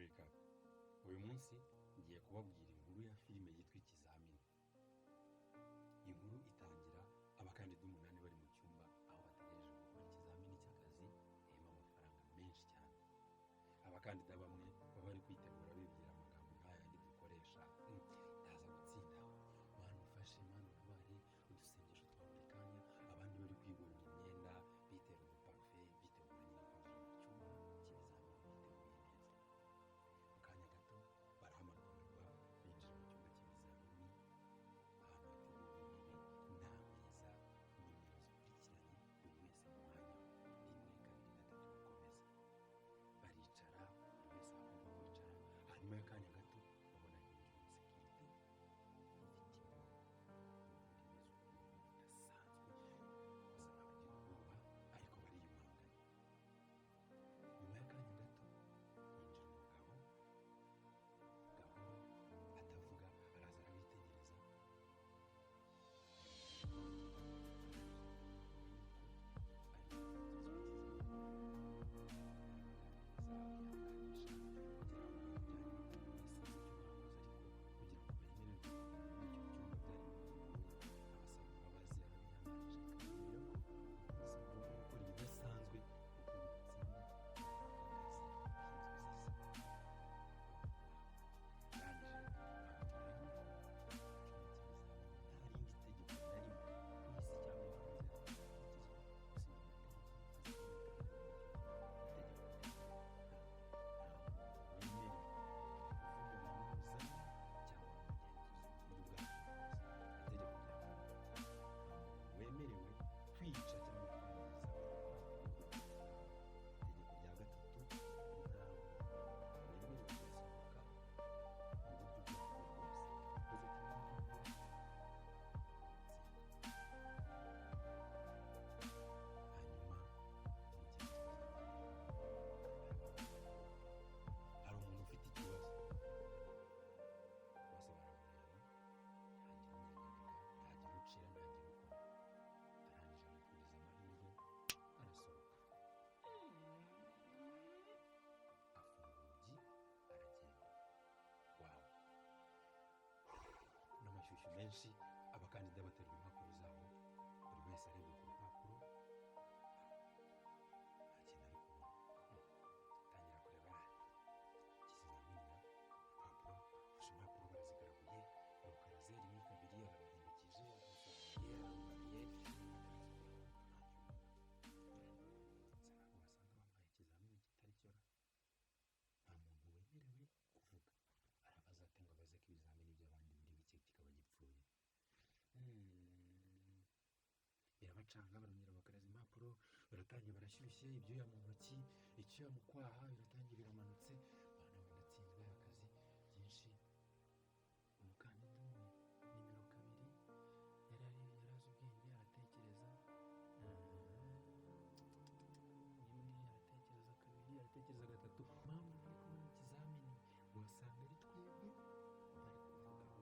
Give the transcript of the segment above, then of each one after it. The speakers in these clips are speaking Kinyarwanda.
Recap. Uyu munsi ngiye kubabwira inkuru ya filime yitwa Ikizamini. Inkuru itangira abakandida umunani bari mu cyumba aho bategereje gukora ikizamini cy'akazi gahemba amafaranga menshi cyane. Abakandida bamwe baba bari kwitegura bibwira amagambo nk'ayandi dukoresha: "Ndaza gutsinda, Mana ufashe, Mana untabare," udusengesho twa buri kanya. Abandi bari kwigorora imyenda, bitera uduparufe, bitegura nyine kwinjira mu cyumba cy'ibizamini biteguye neza. Mu kanya gato barahamagarwa, binjira mu cyumba cy'ibizamini, ahantu hateguwe intebe n'ameza, nimero zikurikiranye, buri wese mu mwanya we, rimwe, kabiri, gatatu, gukomeza. Baricara, buri wese aho agomba kwicara. Hanyuma y'akanya gato babona hinjira umusekirite ufite imbunda, imbunda imeze ukuntu idasanzwe. Basa n'abagira ubwoba ariko bariyumanganya. Nyuma y'akanya gato hinjira umugabo gahoro, atavuga, araza arabitegereza. Kugira ngo bemererwe muri icyo cyumba byari bigoye, abasaba imbabazi, arabihanganisha, akababwira ko umunsi agomba gukora ibidasanzwe kuko gutsinda akazi k'inzozi ze. Arangije ababwira yuko icyumba cy'ibizamini nta rindi tegeko na rimwe ku isi cyangwa hanze yakurikizwa usibye amategeko. Itegeko rya nta muntu wemerewe kuvugana n'umuzamu cyangwa n'umugenzuzi mu buryo ubwo aribwo bwose. Itegeko rya kabiri: nta muntu wemerewe kwica cyangwa kwangiza urupapuro rw'ikizamini. Itegeko rya gatatu: nta muntu wemerewe gusohoka mu buryo ubwo aribwo bwose. Ukoze kimwe muri ibyo, gutsinda. Hanyuma umugenzuzi arababaza: "Hari umuntu ufite ikibazo?" Bose baramureba, ntagira unyeganyega, ntagira ucira, ntagira ukoma. Arangije amwifuriza amahirwe, arasohoka, afunga urugi, aragenda. Wawu! N'amashyushyu menshi, abakandida baterura impapuro zabo, buri wese arebye ku rupapuro nta kintu ari kubona. Atangira kureba ikizamini, urupapuro, afashe impapuro, barazigaraguye, arukaraze rimwe, kabiri, araruhindukije, araruzamuye, ararumanuye, ntacyo. Ntabwo basanga bamuhaye ikizamini kitari cyo ra? Nta muntu wemerewe kuvuga. Arabaza ati ngo abaze ko ibizamini by'abandi biri bike kikaba gipfuye. Birabacanga, barongera bakaraza impapuro, baratangiye, barashyushye, ibyuya mu ntoki, icyuya mu kwaha, biratangiye biramanutse. Bana, banatsinzwe akazi byinshi. Umukandida umwe, nimero 2, yari azi ubwenge, aratekereza rimwe, aratekereza kabiri, aratekereza gatatu. Mpamvu bari kumwe mu kizamini, wasanga ari twebwe bari kuvuga.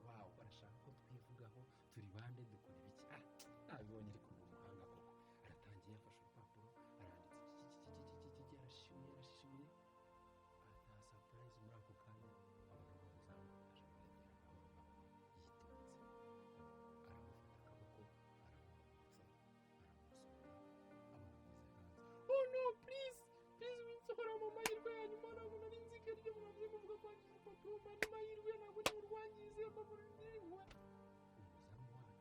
Wawu, barashaka ko twivugaho, turi bande, dukora ibiki? Ah, nabibonye, ariko ni umuhanga koko. Aratangiye, afashe urupapuro, aranditse iki iki iki iki iki iki, arashishimuye, arashishimuye, ataha. Surprise, muri ako kanya abona umuzamu aje amwegera gahoro gahoro, yitonze, aramufata akaboko, aramuhagurutsa, aramusohora, amugeze hanze. "Oh no, please, please, winsohora mu mahirwe ya nyuma. Ntabwo nari nzi ko aribyo mwavuze muvuga kwangiza urupapuro. Mani mahirwe ntabwo ni urwangize mbabura." Umuzamu wacu ntavuga.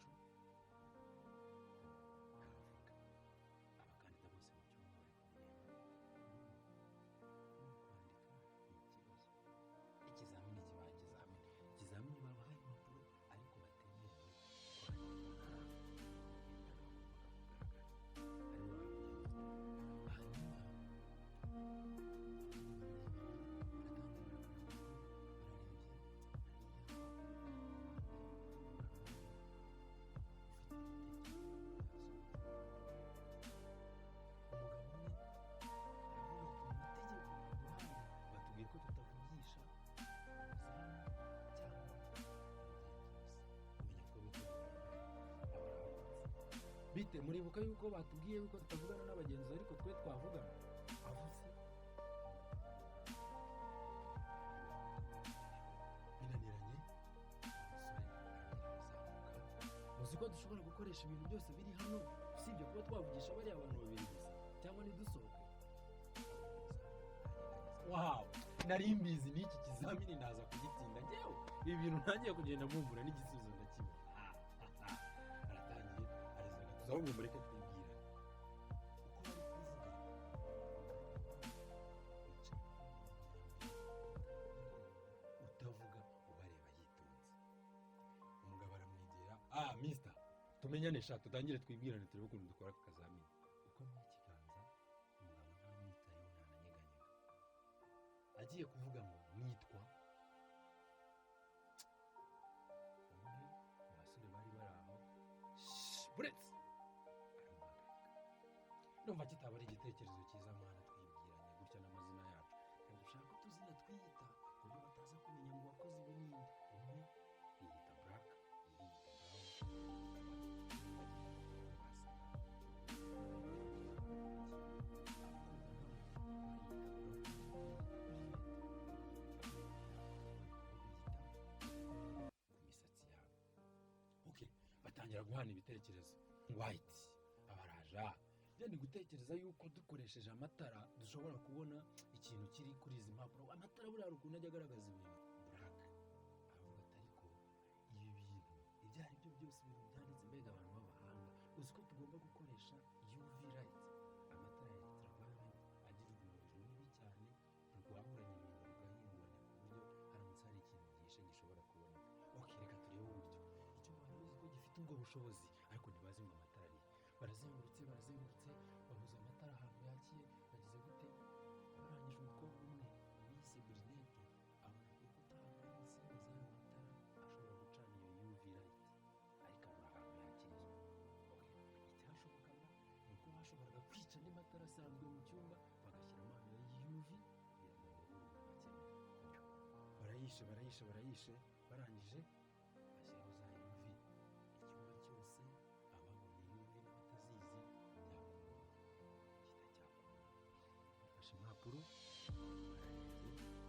Abakandida bose mu cyumba bari kumureba. Kwandika ni ikibazo. Ikizamini kibaye ikizamini, ikizamini babahaye impapuro ariko batemerewe kwandika, ntabwo kugaragara aribo babigenza. Hanyuma bararebana, baratangira, bararebye hariya ufite igitekerezo yasohotse. Umugabo umwe aravuga ati: "Mu mategeko baduhaye batubwiye ko tutavugisha umuzamu cyangwa umugenzuzi." Umenya ko abarahagurutse: "Bite, muribuka yuko batubwiye yuko tutavugana n'abagenzuzi, ariko twe twavugana?" Avuze Uzi ko dushobora gukoresha ibintu byose biri hano, usibye kuba twavugisha bariya bantu babiri gusa, cyangwa ntidusohoke? Wow, nari mbizi, n'iki kizamini naza kugitsinda. Njyewe ibi bintu ntangiye kugenda mvumbura n'igisubizo ndakibona. Aratangiye ariza agatuza, ahubwo mureke twibwirane. Uko bari kuvuga, wicaye utavuga, ubareba yitonze, umugabo aramwegera: "Ah, mister, tumenyane sha, tutangire twibwirane, turebe ukuntu dukora aka kazamini." Uko amuha ikiganza, umugabo ntamwitayeho, ntananyeganyega. Agiye kuvuga ngo "Nitwa", umwe mu basore bari bari aho: "Shh, buretse!" Aramuhagarika: "Ndumva kitaba ari igitekerezo cyiza mwana, twibwiranye gutya n'amazina yacu. Reka dushake utuzina twiyita ku buryo bataza kumenya ngo uwakoze ibi ninde." Umwe yiyita Black, undi yiyita Brown. Basaga abakobwa nabo umwe yiyita Blonde, undi yiyita Brunette, bo biyita ku misatsi yabo. Okay, batangira guhana ibitekerezo. White abaraja: "Njye ndi gutekereza yuko dukoresheje amatara dushobora kubona ikintu kiri kuri izi mpapuro. Amatara buriya hari ukuntu ajya agaragaza ibintu." Black aravuga ati: "Ariko ibi bintu ibyo ari byo byose, ibintu byanditse, mbega abantu b'abahanga! Uzi ko tugomba gukoresha UV light, amatara ya ultraviolet agira urumuri rubi cyane, rwahuranya ibintu, rugahinguranya, ku buryo haramutse hari ikintu gihishe gishobora kuboneka. Ok, reka turebe uburyo." Icyo bari bazi ko gifite ubwo bushobozi, ariko ntibazi ngo amatara ari. Barazengurutse, barazengurutse, bahuza amatara ahantu yakiye, bagize gute. Barangije, umukobwa umwe wiyise Brunette abona ku rukuta ahantu hari insinga z'ayo matara ashobora gucana iyo UV light, ariko abura ahantu yakirizwa. Okay. Icyashobokaga ni uko bashoboraga kwica andi matara asanzwe mu cyumba, bagashyiramo ahantu ya UV kugira ngo babone urumuri bakeneye. Barayishe, barayishe, barayishe, barangije bashyiraho za UV. Icyumba cyose, ababonye UV n'abatazizi, byakumye, gihita cyaka. Bafashe impapuro, bararebye, nta kintu.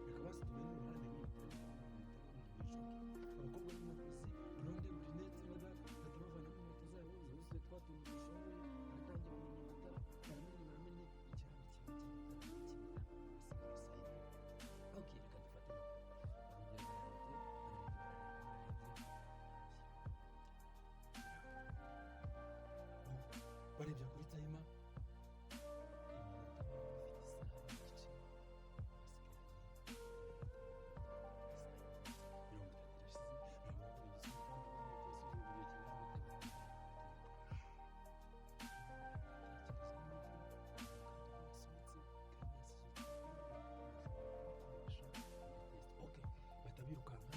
Reka basi tumenye uruhande rumwe, turebe ukuntu bishoke. Abakobwa n'umukozi blonde, brunette, bahita bavanamo inkweto zabo zuzuye twa tuntu dushoboye, baratangira bamenya amatara, baramenye, baramenye ikiraro kimwe cy'amatara n'ikindi basigara side. Ok, reka dufate impapuro. Barongera bararebye, bararebye, bararebye, barebye kuri timer, iminota bari bafite isaha n'igice, basigaranye iminota 30 irashize. Barabura igisubizo kandi bamwe turasubiza mu gihe kingana gute? Tekereza yuko umukandida wasohotse kandi yasize urupapuro bashobora kurukoresha muri test. Ok, bahita birukanka.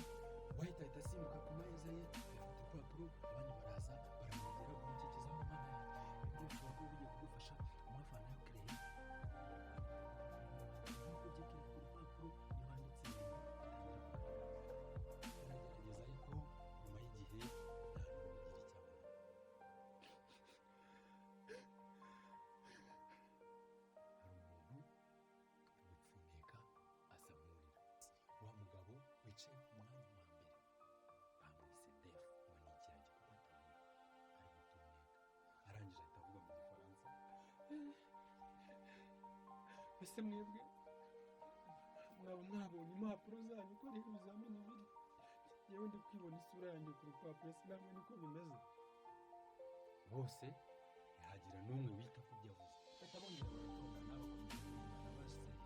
White ahita asimbuka ku meza ye, afata urupapuro, abandi baraza baramwegera, bamukikizaho: "Mana yanjye, ibi ngibi bishobora kuba bigiye kudufasha." Umwe avanayo kereyo, nk'uko ugiye kereka ku rupapuro, iyo wanditse ibintu bitangira kugaragara. Aragerageza, ariko nyuma y'igihe nta n'umwe ugira icyo abona. Hari umuntu uri gupfundika, asa nk'urira. Wa mugabo wicaye ku mwanya wa mbere, bamwise Deaf, ngo ni ikiragi kuko atavuga, ari gutumeka. Arangije ahita avuga mu Gifaransa: "Ese mwebwe mwaba mwabonye impapuro zanyu ko ariho ibizamini biri? Yewe, ndi kwibona isura yanjye ku rupapuro, ese namwe niko bimeze?" Bose ntihagira n'umwe wita ku byo avuze. Bahita bongera baratongana, bakomeza kurebana baseka.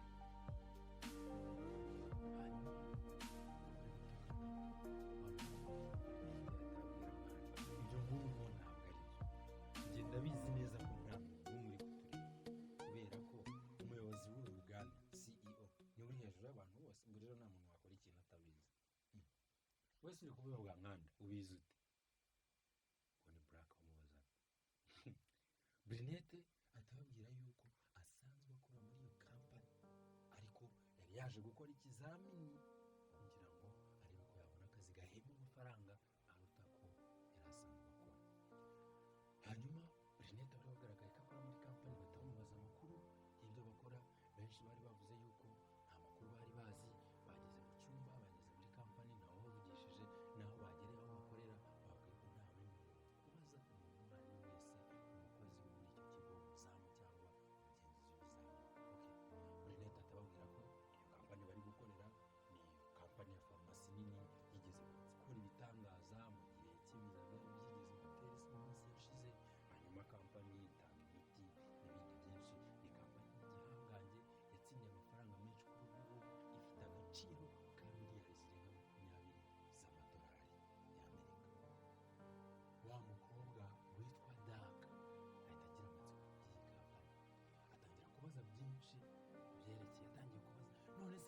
Hanyuma bari gutukana, ibyo nkuru ngo ntabwo ari byo. Njye ndabizi neza ko nta muntu n'umwe uri kutureba, kubera ko umuyobozi w'uru ruganda, CEO, niwe uri hejuru y'abantu bose. Ubwo rero nta muntu wakora ikintu atabizi. Wese uri kubivuga nkanda, ubizi ute? Ngo ni Black wamubazaga. Brunette ahita ababwira yuko asanzwe akora muri iyo kampani, ariko yari yaje gukora ikizamini kugira ngo arebe ko yabona akazi gahemba amafaranga aruta ko yari asanzwe akora. Hanyuma Brunette wari wagaragaye ko akora muri kampani, bahita bamubaza amakuru y'ibyo bakora. Benshi bari bavuze yuko nta makuru bari bazi. Bageze mu cyumba, bageze muri kampani, ntawabavugishije. Naho bagereye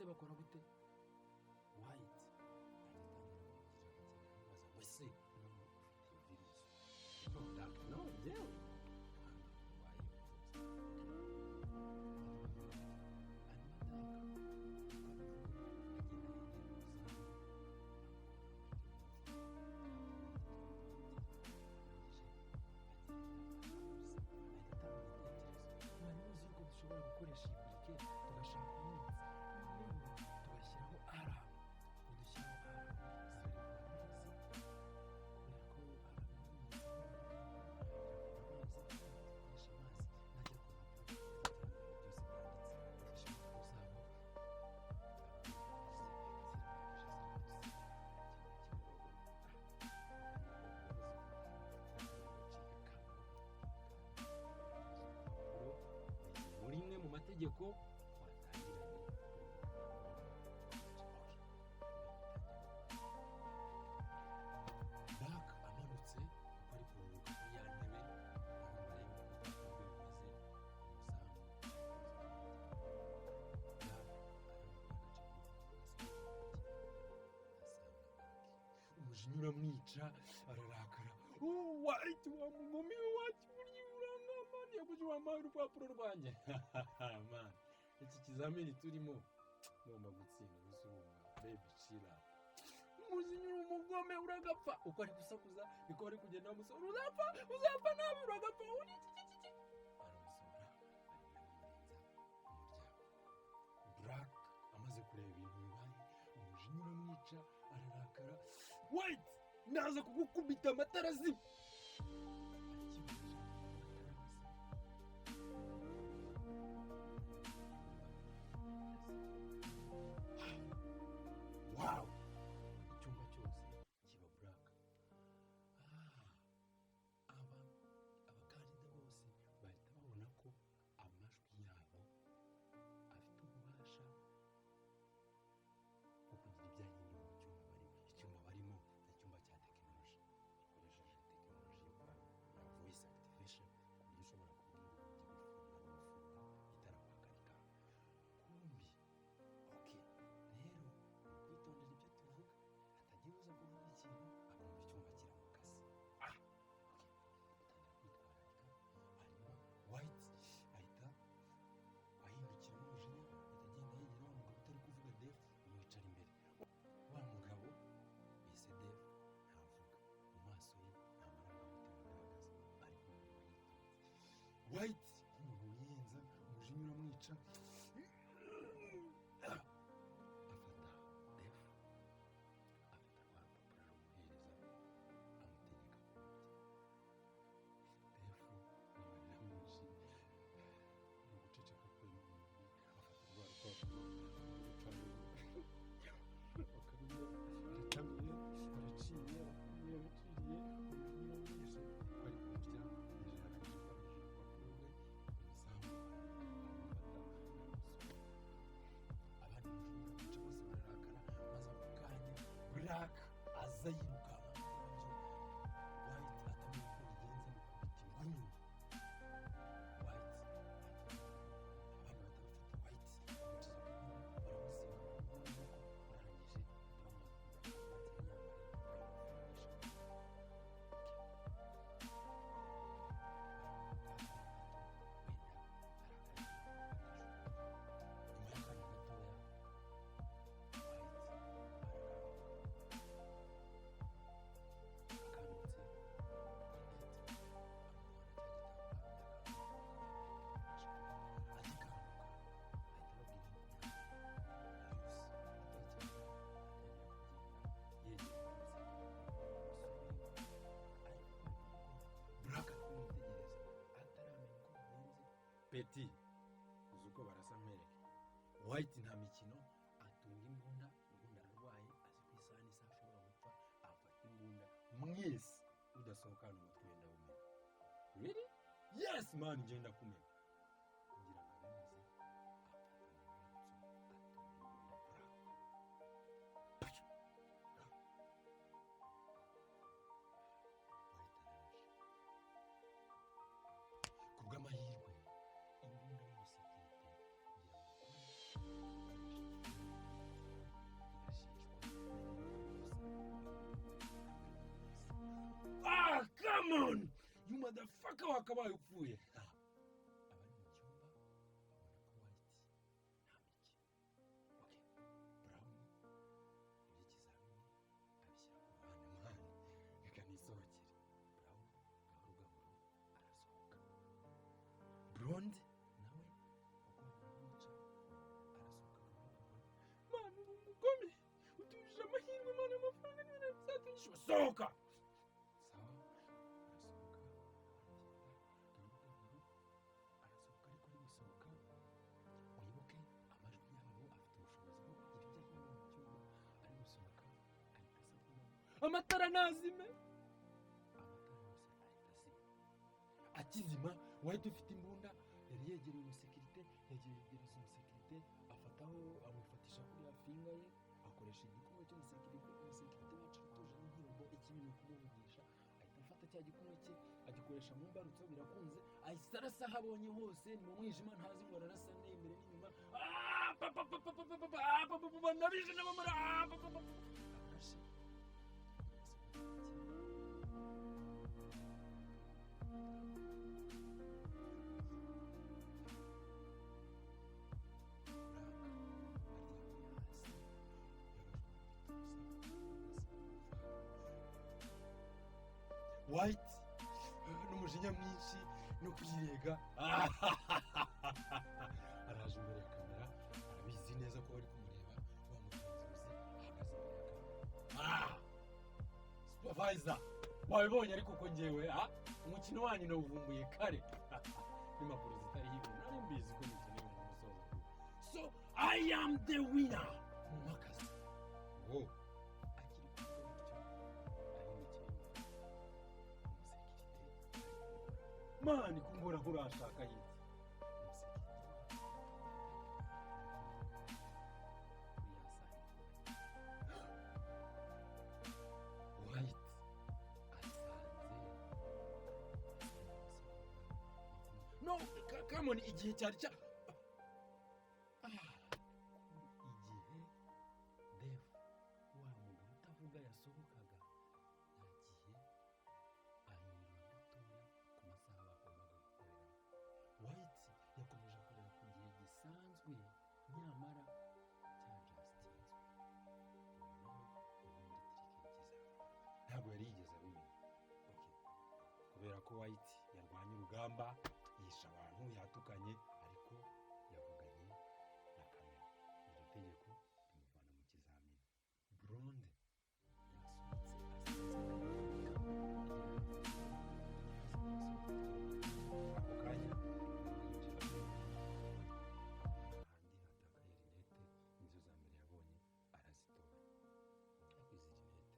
Bakora gute? White ahita atangira kumugirira amakenga, amubaza ngo: "Ese none ufite iyo virusi?" No, Dark, no, njyewe kandi urwaye imfubyi. Hanyuma Dark ukabivuga, agenda yegera umuzamu, arangije agenda ahita atanga igitekerezo: "Mwari muzi yuko dushobora gukoresha iyi briquet tugashaka umwotsi, noneho tugashyiraho alarm? Nidushyiraho alarm zirarekura amazi, kubera ko alarm ari amazi, dukoresha amazi najya ku mpapuro ibintu byose byanditse." Bafashe impapuro zabo zirangije ziratose, ikintu kimwe urupapuro muri imwe mu mategeko watangiranye. Okay. Dark amanutse uko ari kuruhuka kuri ya ntebe, aho bareba uko urupapuro rwe rumeze, umuzamu Dark arambura agace k'urupapuro gasigaye mu ntoki, asanga Black. Umujinya uramwica, ararakara: "Oh, White, wa mugome wacu, burya urangamaniye kuki wampaye urupapuro rwanjye? Man, iki kizamini turimo ngomba gutsinda gusa. Urumva, baby, chill up." Umujinya, uri umugome, uragapfa. Uko ari gusakuza niko ari kugenda bamusohora: "Uzapfa, uzapfa nabi, uragapfa, uri iki iki iki." Aramusohora, agenda amurenza umuryango. Black amaze kureba ibintu bibaye, umujinya uramwica, ararakara: "White, ndaza kugukubita amatara azima." Akibasha amatara azima, wow, icyumba cyose kiba black. Aba abakandida bose bahita babona ko amajwi yabo afite ububasha bwo kugira ibyo ahindura mu cyumba barimo. Icyumba barimo ni icyumba cya tekinoloji, gikoresheje tekinoloji yo kwa ya voice activation, ku buryo ushobora kubwira urugi gufunga rugafunga, itara guhagarika. Kumbi okay, rero ni ukwitondera ibyo tuvuga, hatagira uza kuvuga ikintu akumva icyumba kiramukase. Okay, batangira kwitwararika. Hanyuma White ahita ahindukira n'umujinya, ahita agenda yegera wa mugabo utari kuvuga, Def, amwicara imbere. Wa mugabo bise Def ntavuga, mu maso ye nta marangamutima agaragaza, ari kumureba yitonze. White nk'umuntu wiyenza, umujinya uramwica, afata Def, afata rwa rupapuro arumuhereza, amutegeka kururya. Def n'amarira menshi no guceceka kwe, afata rwa rupapuro arucamo, akarumya, aratamiye, araciye, arakumiye, araciriye, umujinya uramwishe. Bari kurya, yaje arangije kwandikisha urupapuro rwe, umuzamu aramufata, aramusoma. Abandi umujinya uramwica, bose bararakara. Maze ako kanya Black aza yirukanka nk'umurabyo. White atamenya uko bigenza, mukubita ingumi. White, abandi bahita bafata White, bamwicaza ku ntebe, baramuzinga, baramuha amaboko, barangije bahita bamwambura karuvati yari yambaye, baramufungisha. Akanya gato, wenda hari akanya batashoboye. Nyuma y'akanya gatoya, White arakanguka. Akangutse, Jeannette amuhana cya gitambaro yakanguka. Agikanguka ahita ababwira ngo ntihagire atekereza, atangira kugenda yegera hanze musubiremo. Ariko uko ari kubikora, Black ari kumwitegereza ataramenya uko bigenze. Peti uzi uko barasa, nkwereke. White nta mikino, atunga imbunda. Ubundi ararwaye, azi ko isaha n'isaha ashobora gupfa. Afata imbunda: "Mwese udasohoka hano, umutwe wenda wumena." "Really?" "Yes man, ngenda kumena." Kugira ngo abemeze, afata mu mbarutso, atunga imbunda Black. White ararashe. Ku bw'amahirwe, imbunda y'umusekirite, kugira ngo ukore ukoresha Come on, you motherfucker, wakabaye upfuye. Abari mu cyumba babona ko White nta mikino. Okay, Brown iby'ikizamini abishyira ku ruhande. Mwana, reka nisohokere. Brown gahoro gahoro arasohoka. Blonde nawe ubwoba buramwica, arasohoka gahoro gahoro. Mana, uri umugome, utujije amahirwe. Mana, amafaranga n'ibintu bizatunyishyura. Sohoka. Sawa, arasohoka, aragenda gahoro gahoro, arasohoka. Ariko ari gusohoka, wibuke amajwi yabo afite ubushobozi bwo kugira ibyo ahindura mu cyumba. Ari gusohoka ahita asa nk'uwo amatara ntazime, amatara yose ahita azima. Akizima, wahita ufite imbunda yari yegereye umusekirite, yegereza umusekirite, afataho, amufatisha kuri ya finger ye, akoresha igikumwe cy'umusekirite. Umusekirite wacu atuje n'inkirobo, ikibi ni ukumuvugisha. Ahita afata cya gikumwe cye, agikoresha mu mbarutso, birakunze, ahita arasa aho abonye hose. Ni mu mwijima, ntazi ngo ararasa nde, imbere n'inyuma. Ah, pa, pa, pa, pa, pa, pa, pa, pa, ah, pa, pa, pa, pa, nabije n'abamara. Ah, pa, pa, pa, pa. Arashe. Black aryamye hasi, yarashwe mu gituza. White n'umujinya mwinshi no kwirega araje imbere ya kamera, arabizi neza ko bari kumureba. Wa mugenzuzi ahagaze imbere ya kamera. Ah, supervisor, wabibonye? Ariko uko ngewe, ah, umukino wanyu nawuvumbuye kare n'impapuro zitariho ibintu. Nari mbizi ko mukeneye umuntu usoza vuba, so I am the winner mu makazi. Wo akiri kuvuga gutyo, ahindukiye inyuma, umusekirite ari kumukora. Mani, kumbura nkurashaka yiki umusekirite kuri ya saha? White asanze no come on, igihe cyari cya igihe Dev, wa mugabo utavuga, yasohokaga, yagiye ahindura gatoya ku masaha bagombaga gukoreraho. White yakomeje akorera ku gihe gisanzwe, nyamara cyajasitinzwe. Iyo nayo ni indi trick y'ikizamini, ntabwo yari yigeze abimenya. Okay. Kubera ko White yarwanye urugamba, yishe abantu, yatukanye, ariko yavuganye na kamera, iryo tegeko rimuvana mu kizamini. Blonde yasohotse, asanze kamera. Ako kanya yinjira ahandi hatakaye rinete, nizo za mbere yabonye, arazitora. Ariko izi rinete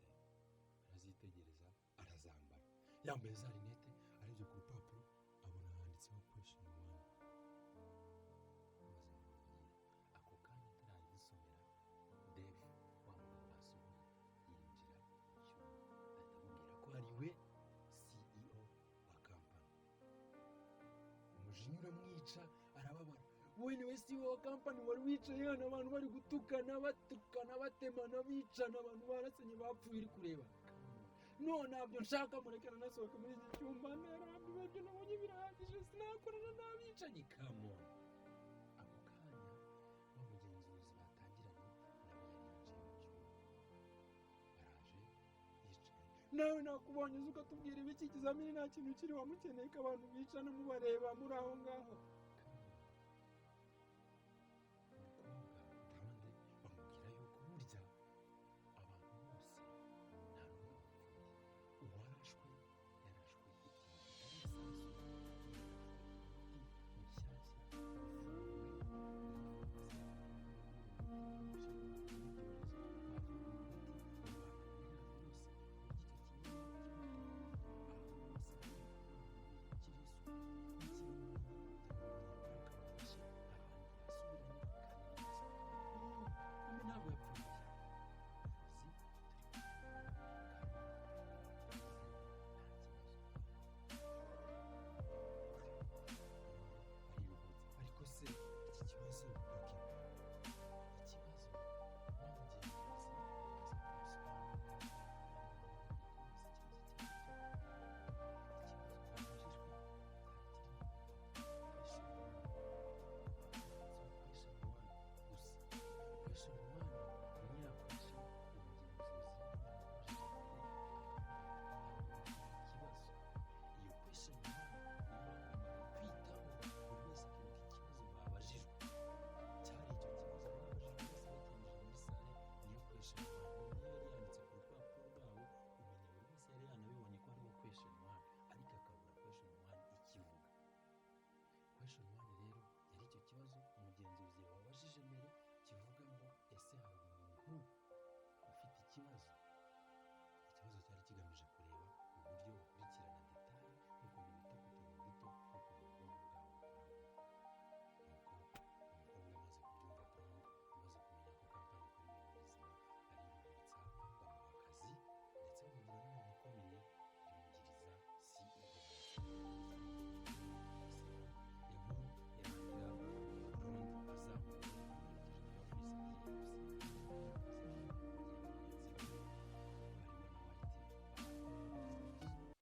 arazitegereza, arazambara. Yambaye za rinete, arebye ku rupapuro abona handitseho question one. Maze ngo ni iyihe? Ako kanya atarayisomera, Dev, wa mugabo basohoye, yinjira mu cyumba, ahita amubwira ko ari we CEO wa kampani. Umujinya uramwica, arababara. Wowe niwe CEO wa kampani, wari wicaye hano abantu bari gutukana, batukana, batemana, bicana, abantu barasenye, bapfuye, uri kureba? No, ntabyo nshaka, murekera nasohoka muri iki cyumba, narambiwe, ibyo nabonye birahagije, sinakorana n'abicanyi. Come on. Ako kanya wa mugenzuzi batangiranye nawe yari yinjiye mu cyumba, baraje yicaye. Nawe nakubonye uzi ukatubwira ibiki? Ikizamini nta kintu kiri, wamukeneye ko abantu bicana mubareba muri aho ngaho.